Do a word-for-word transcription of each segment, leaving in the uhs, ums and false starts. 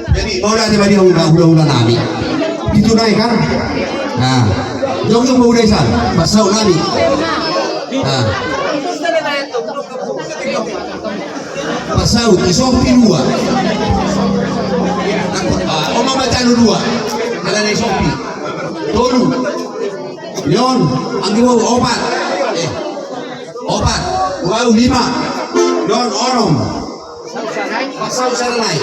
Jadi, mauliate ma di hula-hula nami. Ditunaikan. Nah, jongjong ma hula i san, pansaut nami. Nah. Pansaut, isompi dua. Ah, oma ma jalo dua. Alana isompi. Tolu. Leon, anggi wau, opat. Eh. Opat, wau, lima. Leon, onom. Pansaut sada nai.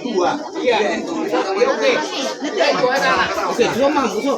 Dua. Iya. Oke. Oke, dua, Mang. Usul.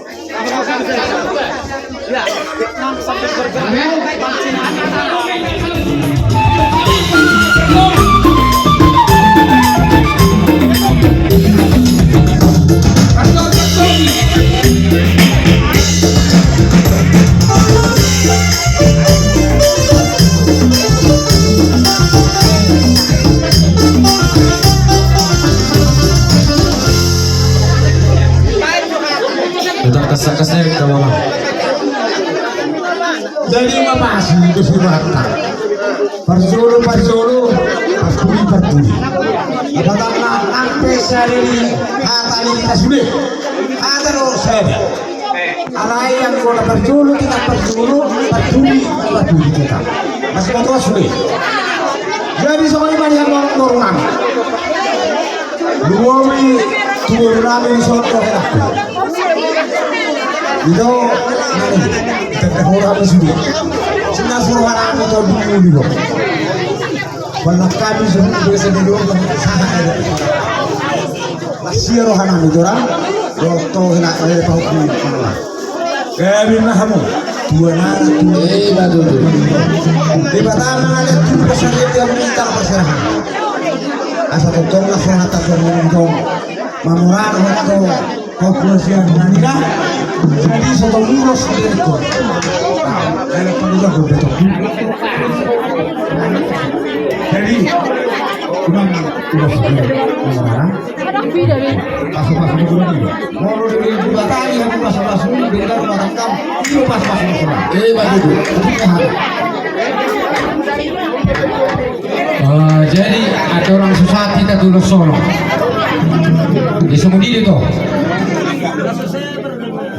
Jadi ma pasti itu si Rata. Parjolo, parjolo, partuli, partuli. Apa tangna, nang pe sada ni hata ni hita sude. Hata do sada. Alai anggo na parjolo, tingkat parjolo, partuli, partuli tingkat. Masih kau tua sude. Jadi songon i ma di hata norungan. Lumobi tu nami di soto henakku. Ito, nani, kita hora di sini. Sina suruh anak itu dulu dulu. Balak kami suruh biasa dulu. Masih rohana itu orang. Dokter nak ada tahu. Gabe ma hamu, tua nara tua. Ima tutu. Debata ma na tutu pasahat dia minta pasahat. Asa tongtong na sonata songon tong. Mamurana tong. Kau kuasian nani da. Jadi soto muros dia tong. Ada pun juga betul. Jadi, imam udah sudah mamurana. Pasu-pasu ni guru ni. Molo di guru batani aku pasu-pasu ni, beda rumah tangga. Iyo pasu-pasu ni guru. Eh, bagus. Jadi ada orang susah kita tuh solo. Di semua diri tuh.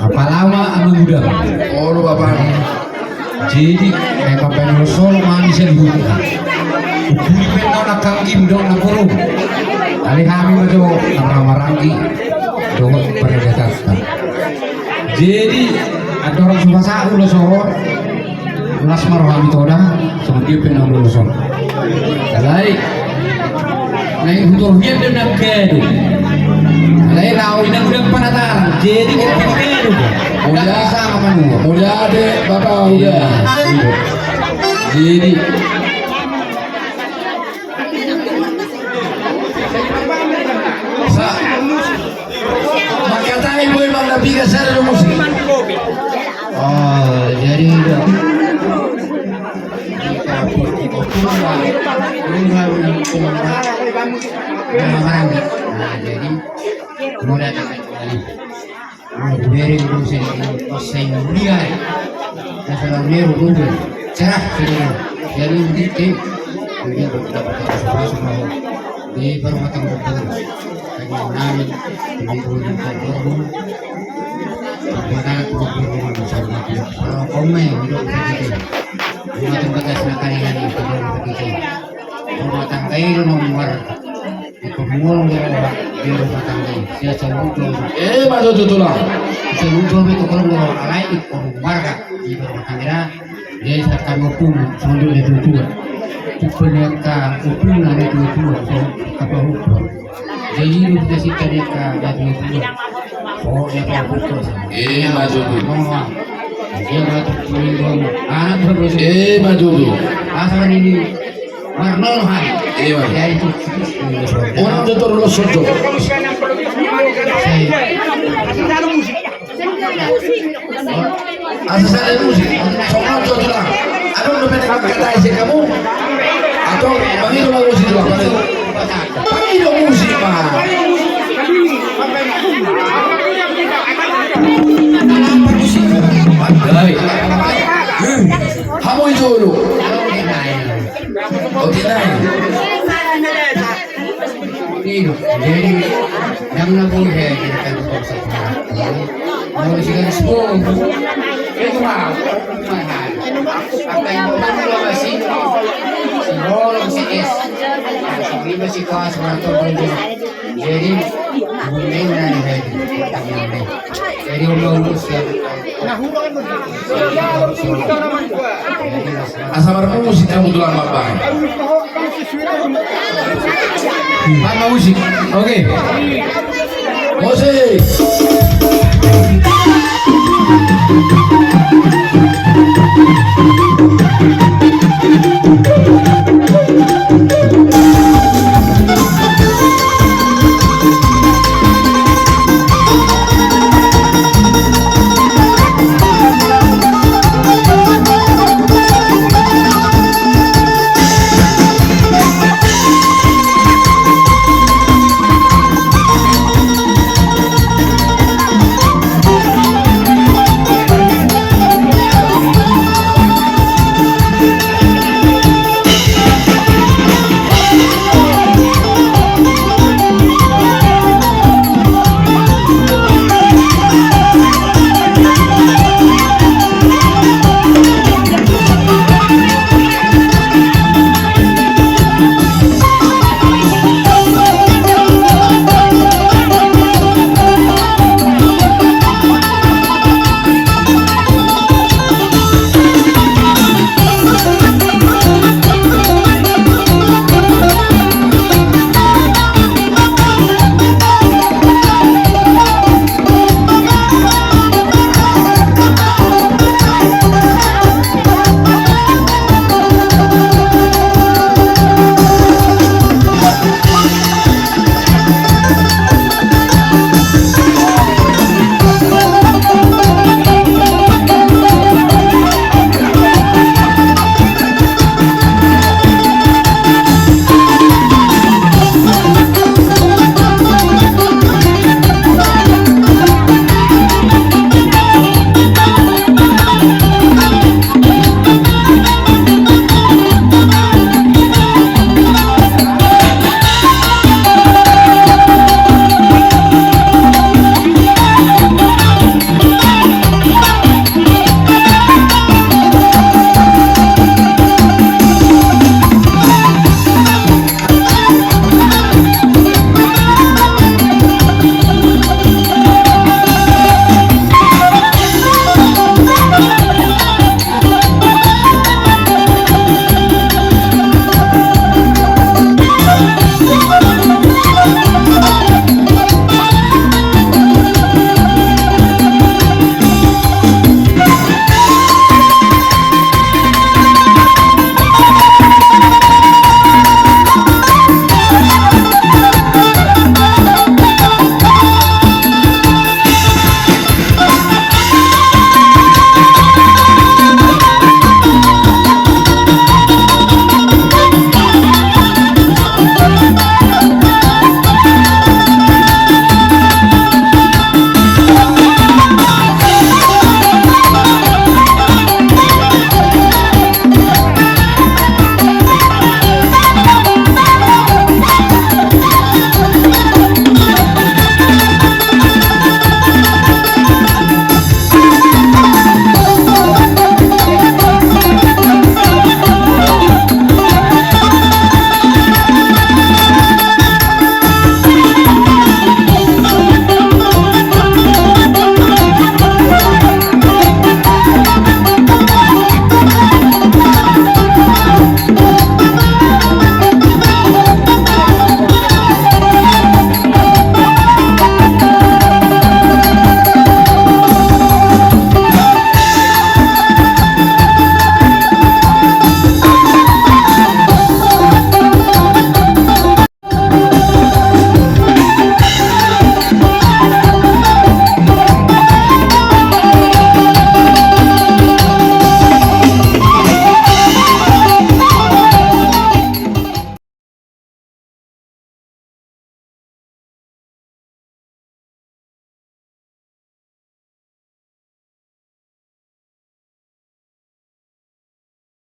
Apa lama anu muda? Oh, lu bapak. Jadi, memang pengen solo mani saya dulu. Buli pengen nak kangkim dong nak kurung. Alai hami ma jo, nama maranggi. Dong pada datang. Jadi, ada orang suka sahu lo solo. Las ma rohami toda, sama dia pengen lo solo. Alai. Naik motor dia dan nak kedu. Alai lau ini udah pada tarang. Jadi kita kedu. Udah sama manu. Udah deh, bapak udah. Jadi. Sa-, makatai boy bang tapi kasar ada musik. Oh, jadi udah. Nah, jadi, mau datang lagi. Nah, beri dulu saya, saya mulia. Saya selalu meru dulu. Cerah, cerah. Jadi, udah, eh. Jadi, dapat, dapat, dapat, dapat. Di baru matang bertemu. Lagi menarik. Jadi, dulu, dulu, dulu. Buat anak, dulu, dulu, dulu, dulu. Kalau kau main, dulu, dulu, dulu. Rumah tangga kasih makan yang ada, dulu, dulu, dulu. Rumah tangga ini nomor. Iko molo nggak ada di rumah tangga ini. Saya selalu jual. Eh, betul, betul lah. Selalu jual itu kalau nggak ada lain, iko marga di rumah tangga. Jadi, saat kami pun, selalu dia tujuan. Tujuan yang ka, upun ada tujuan, so, apa upun. Jadi, itu kita sih tadi ka, ada tujuan. Oh, ya, apa upun. Eh, betul, betul. Mama. Dia ada tujuan. Anak terus. Eh, betul, betul. Asal ini. Marnohan. Iya. Ya, itu. Orang tutur los sojo. Saya. Asa sada musik. Songon tulang. Adong dope na mangkatai sian hamu? Atau mangido ma musik tulang? Mangido musik ma. Hai. Hamu i jolo. Oke, dai. Jadi, ndang na boi he, jadi kan tukang sapu. Mau sigaris bom. Itu mah. Apa yang mau dulu masih? Bolong si es. Masih lima si kelas, masih bolong. Jadi, bunda ini dari. Jadi, umur usia. Asa marmusik hamu tulang, Bapak. Bapak musik. Oke. Musik.